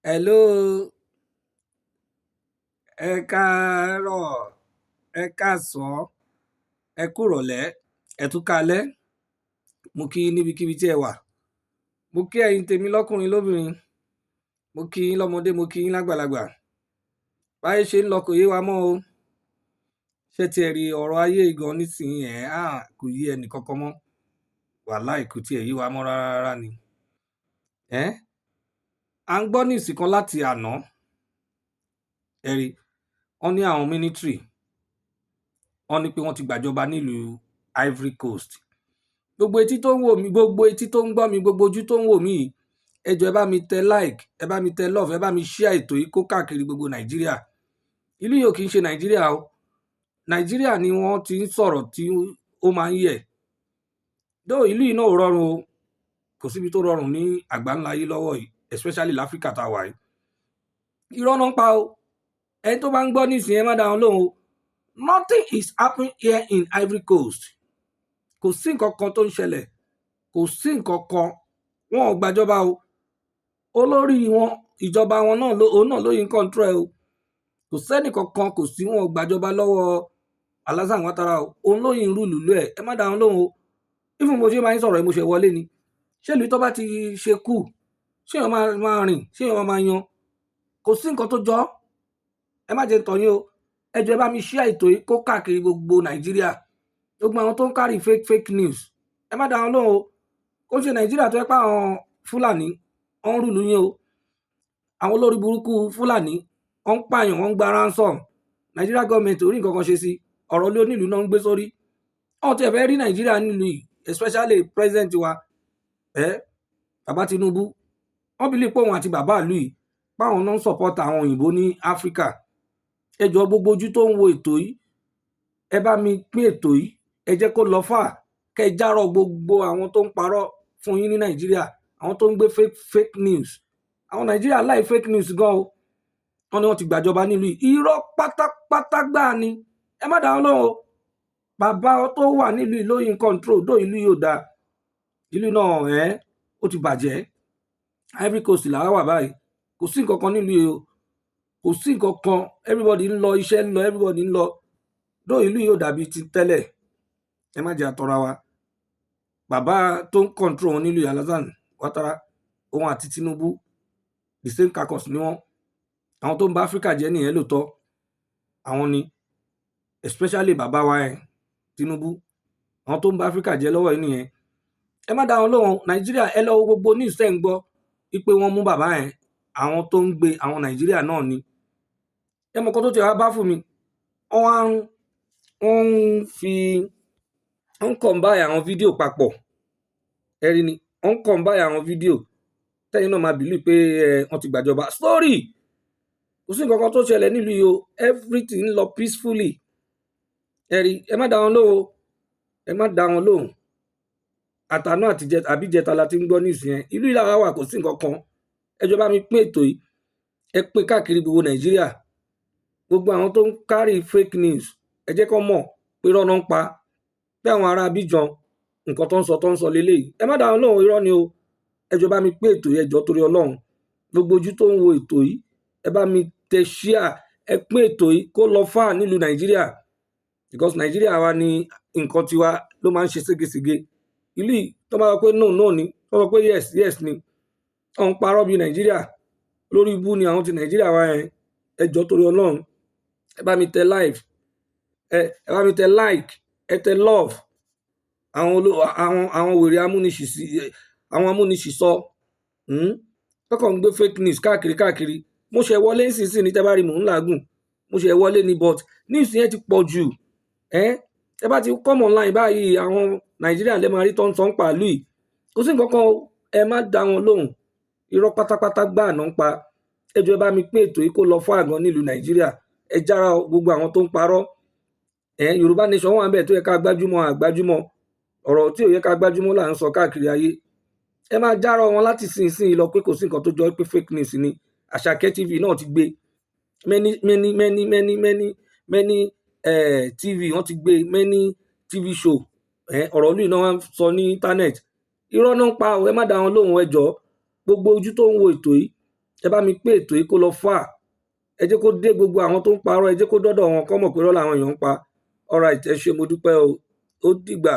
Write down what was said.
Hello, ẹ káàárọ̀, ẹ káàsán, ẹ kúrọ̀lẹ́, ẹ tún káalẹ́. Mo kí yín níbikíbi tí ẹ wà. Mo kí ẹ̀yin tèmi lọ́kùnrin lóbìnrin. Mo kí yín lọ́mọdé, mo kí yín lágbàlagbà. Báyé ṣe ń lọ kò yé wa mọ́ o. Ṣé tí ẹ rí ọ̀rọ̀ ayé gan nísìnyí ẹ̀, á kò yé ẹnì kankan mọ́. Wàláì kò tiẹ̀ yé wa mọ́ rárá rárá ni. Ẹ́, à ń gbọ́ news kan láti àná. Ẹ rí, wọ́n ní àwọn military, wọ́n ní pé wọ́n ti gbàjọba nílùú Ivory Coast. Gbogbo etí tó ń wò mí, gbogbo etí tó ń gbọ́ mi, gbogbo ojú tó ń wò mí yìí, ẹ jọ̀ọ́, ẹ bá mi tẹ like, ẹ bá mi tẹ love, ẹ bá mi share ètò yìí kó káàkiri gbogbo Nàìjíríà. Ìlú yìí ò kì í ṣe Nàìjíríà o. Nàìjíríà ni wọ́n ti ń sọ̀rọ̀ tí ó máa ń yẹ̀. Though ìlú yìí náà ò rọrùn o. Kò síbi tó rọrùn ní àgbáńlá ayé lọ́wọ́ yìí, especially l'Áfríkà tá a wà yìí. Irọ́ náà ń pa o. Ẹni tó bá ń gbọ́ nísìnyí, ẹ má dá wọn lóhùn o. Nothing is happening here in Ivory Coast. Kò sí nǹkan kan tó ń ṣẹlẹ̀. Kò sí nǹkan kan. Wọn ò gbàjọba o. Olórí wọn, ìjọba wọn náà ló, òun náà ló yín control ẹ o. Kò sẹ́nì kankan, kò sí, wọn ò gbàjọba lọ́wọ́ Alassane Ouattara o. Òun ló yín rule ìlú ẹ̀. Ẹ má dá wọn lóhùn o. Even mo ṣe máa ń sọ̀rọ̀ yìí, mo ṣe wọlé ni. Ṣé ìlú tó bá ti ṣe coup, ṣé èèyàn máa máa rìn, ṣé èèyàn máa máa yan? Kò sí nǹkan tó jọ. Ẹ má jẹ́ n tàn yín o. Ẹ jọ̀ọ́, ẹ bá mi share ètò yìí kó káàkiri gbogbo Nàìjíríà. Gbogbo àwọn tó ń carry fake fake news, ẹ má dá wọn lóhùn o. Kò ṣe Nàìjíríà tó jẹ́ pé àwọn Fúlàní wọ́n ń rule yín o. Àwọn olórí burúkú Fúlàní wọ́n ń pààyàn, wọ́n ń gba ransom. Nigeria government ò rí nǹkan kan ṣe sí. Ọ̀rọ̀ ilé onílùú náà ń gbé sórí. Wọ́n ti ẹ̀ fẹ́ rí Nàìjíríà nílùú yìí, especially president wa, ẹ́, bàbá Tinubu. Wọ́n believe pé òun àti bàbá ìlú yìí, páwọn náà ń support àwọn òyìnbó ní Áfríkà. Ẹ jọ̀ọ́, gbogbo ojú tó ń wo ètò yìí, ẹ bá mi pín ètò yìí, ẹ jẹ́ kó lọ fà, kẹ́ ẹ járọ̀ gbogbo àwọn tó ń parọ́ fún yín ní Nàìjíríà, àwọn tó ń gbé fake fake news. Àwọn Nàìjíríà láì fake news gan o. Wọ́n ní wọ́n ti gbàjọba nílùú yìí. Irọ́ pátápátá gbáà ni. Ẹ má dá wọn lóhùn o. Bàbá tó wà nílùú yìí ló in control dó. Ìlú yìí ò dáa, ìlú náà ẹ̀ ó ti bàjẹ́. Ivory Coast làwa wà báyìí. Kò sí nǹkan kan nílùú yìí o, kò sí nǹkan kan. Everybody ń lọ, iṣẹ́ ń lọ, everybody ń lọ dó. Ìlú yìí ò dàbí ti tẹ́lẹ̀. Ẹ má jẹ́ àtọ́ra wa. Bàbá tó ń control wọn nílùú yìí, Alassane Ouattara, òun àti Tinubu, the same caucus ni wọ́n. Àwọn tó ń ba Áfíríkà jẹ́ nìyẹn lóòótọ́. Àwọn ni, especially bàbá wa ẹ̀ Tinubu, àwọn tó ń ba Áfíríkà jẹ́ lọ́wọ́ yìí nìyẹn. Ẹ má dá wọn lóhùn. Nàìjíríà, ẹ lọ wo gbogbo news tẹ́ ń gbọ́ wípé wọ́n mú bàbá yẹn, àwọn tó ń gbé àwọn Nàìjíríà náà ni. Ẹ mọ̀ kan tó ti wá bá fún mi, wọ́n ń fi, wọ́n ń combine àwọn fídíò papọ̀. Ẹ rí ni, wọ́n ń combine àwọn fídíò tẹ́yìn náà máa believe pé ẹ wọ́n ti gbàjọba. Story, kò sí nǹkan kan tó ṣẹlẹ̀ nílùú yìí o. Everything ń lọ peacefully. Ẹ rí, ẹ má dá wọn lóhùn, ẹ má dá wọn lóhùn. Àtàná àtijẹ àbíjẹta la ti ń gbọ́ news yẹn. Ìlú yìí làwa wà, kò sí nǹkan kan. Ẹ jọ̀ọ́, bá mi pín ètò yìí, ẹ pín káàkiri gbogbo Nàìjíríà. Gbogbo àwọn tó ń carry fake news, ẹ jẹ́ kó mọ̀ pé irọ́ náà ń pa, pé àwọn ará Abidjan, nǹkan tó ń sọ leléyìí. Ẹ má dá wọn lóhùn, irọ́ ni o. Ẹ jọ̀ọ́, bá mi pín ètò yìí. Ẹ jọ̀ọ́, torí Ọlọ́run, gbogbo ojú tó ń wo ètò yìí, ẹ bá mi tẹ share, ẹ pín ètò yìí kó lọ fà nílùú Nàìjíríà, because Nàìjíríà wa ni nǹkan tiwa ló máa ń ṣe ségesège. Ìlú yìí tó bá sọ pé no, no ni, tó sọ pé yes, yes ni. Wọ́n ń parọ́ bíi Nàìjíríà. Lórí ibú ni àwọn ti Nàìjíríà wa yẹn. Ẹ jọ̀ọ́, torí Ọlọ́run, ẹ bá mi tẹ live, ẹ bá mi tẹ like, ẹ tẹ love. Àwọn oló àwọn wèrè amúniṣìṣì, àwọn amúniṣìsọ, tọkàn ń gbé fake news káàkiri káàkiri. Mo ṣe wọlé nísinsìnyí ní tẹ́ bá rí, mò ń làágùn. Mo ṣe wọlé ní, but news yẹn ti pọ̀ jù. Ẹ bá ti come online báyìí, àwọn Nàìjíríà lè máa rí tó ń sọ ń pa ìlú yìí. Kò sí nǹkan kan o. Ẹ má dá wọn lóhùn, irọ́ pátápátá gbáà náà ń pa. Ẹ jọ̀ọ́, ẹ bá mi pín ètò yìí kó lọ fún àgàn nílùú Nàìjíríà. Ẹ jára gbogbo àwọn tó ń parọ́. Ẹ Yorùbá Nation wà níbẹ̀ tó yẹ ká gbájúmọ́, àgbájúmọ́ ọ̀rọ̀ tí ò yẹ ká gbájúmọ́ là ń sọ káàkiri ayé. Ẹ máa járọ wọn láti sìn sìn lọ pé kò sí nǹkan tó jọ pé fake news ni. Àṣàkẹ́ TV náà ti gbé many many many many many many TV, wọ́n ti gbé many TV show. Ọ̀rọ̀ ìlú náà wọ́n sọ ní internet. Irọ́ náà ń pa o. Ẹ má dá wọn lóhùn. Ẹ jọ̀ọ́, gbogbo ojú tó ń wo ètò yìí, Ẹ bá mi pé ètò yìí kó lọ fà. Ẹ jẹ́ kó dé gbogbo àwọn tó ń parọ́, ẹ jẹ́ kó dọ́dọ̀ wọn kó mọ̀ pé irọ́ làwọn èèyàn ń pa. Alright, ẹ ṣé, mo dúpẹ́ o. Ó dìgbà.